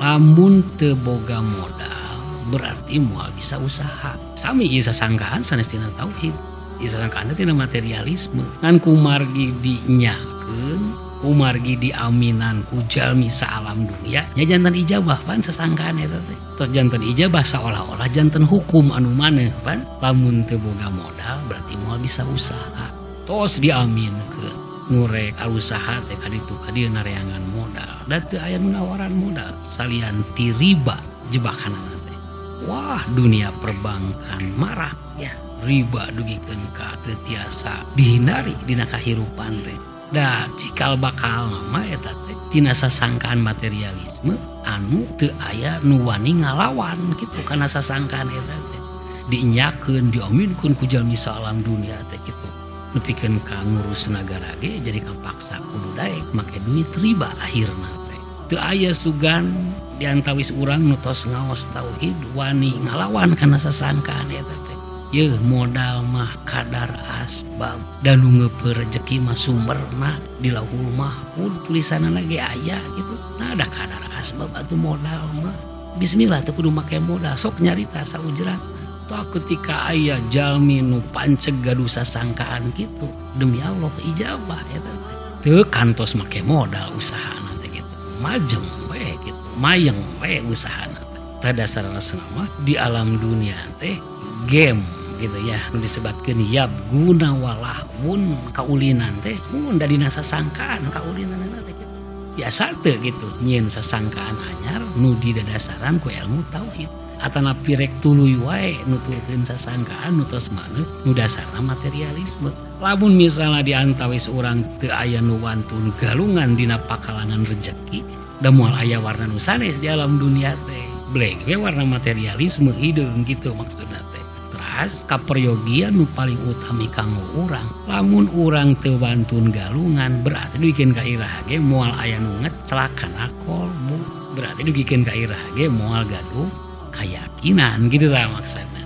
Lamun teu boga modal berarti moal bisa usaha. Sami ieu sasangkaan sanes tina tauhid. Ieu sasangkaan teh tina materialisme. Ngan kumargi dinyakeun, kumargi diaminan ku jalmi saalam dunia nya janten ijabah pan sasangkaan eta teh. Terus janten ijabah seolah-olah janten hukum anu maneh pan. Lamun teu boga modal berarti moal bisa usaha. Tos diaminkeun. Nu rek usaha teh kaditu kadieu nareangan modal. Da teu aya nu nawaran modal salian ti riba jebakanana teh. Wah, dunia perbankan marah ya. Riba dugikeun ka teu tiasa dihindari dina kahirupan teh. Da cikal bakal mah eta teh tina sasangkaan materialisme anu teu aya nu wani ngalawan kitu kana sasangkaan eta teh. Dinyakeun, diaminkeun ku jalmi saalam dunia teh kitu. Nepikeun ka ngurus nagara ge jadi kapaksa kudu daek make duit riba akhirna teh. Teu aya sugan diantawis urang nu tos ngaos tauhid wani ngalawan kana sasangkaan eta teh. Yeuh modal mah kadar asbab da nu ngeupeun rejeki mah sumberna di Lauhul Mahfud tulisanna ge aya gitu. Nah ada kadar asbab atuh modal mah. Bismillah teu kudu make modal sok nyarita saujrat. Tah ketika aya jalmi nu panceg gaduh sasangkaan kitu demi Allah ijabah eta teh. Teu kantos make modal usahana teh kitu. Majeng we kitu, mayeng we usahana teh. Tah dasarna mah di alam dunia teh game gitu ya nu disebatkeun yabghuna walahwun kaulinan teh mun da dina sasangkaan kaulinanna teh kitu. Biasa teu gitu nyieun sasangkaan anyar nu didadasaran ku ilmu tauhid. Atanapi rek tuluy wae nuturkeun sasangkaan nu tos maneh nu dasarna materialisme. Lamun misalna diantawis urang teu aya nu wantun galungan dina pakalangan rejeki da moal aya warna nu sanes di alam dunia teh. Bleg we warna materialisme hideung gitu maksudna teh. Teras kaperyogian nu paling utami kanggo urang. Lamun urang teu wantun galungan berarti dugikeun ka iraha ge moal aya nu ngeclak kana kolbu. Berarti dugikeun ka iraha ge moal gaduh kayakinan gitu lah maksudna.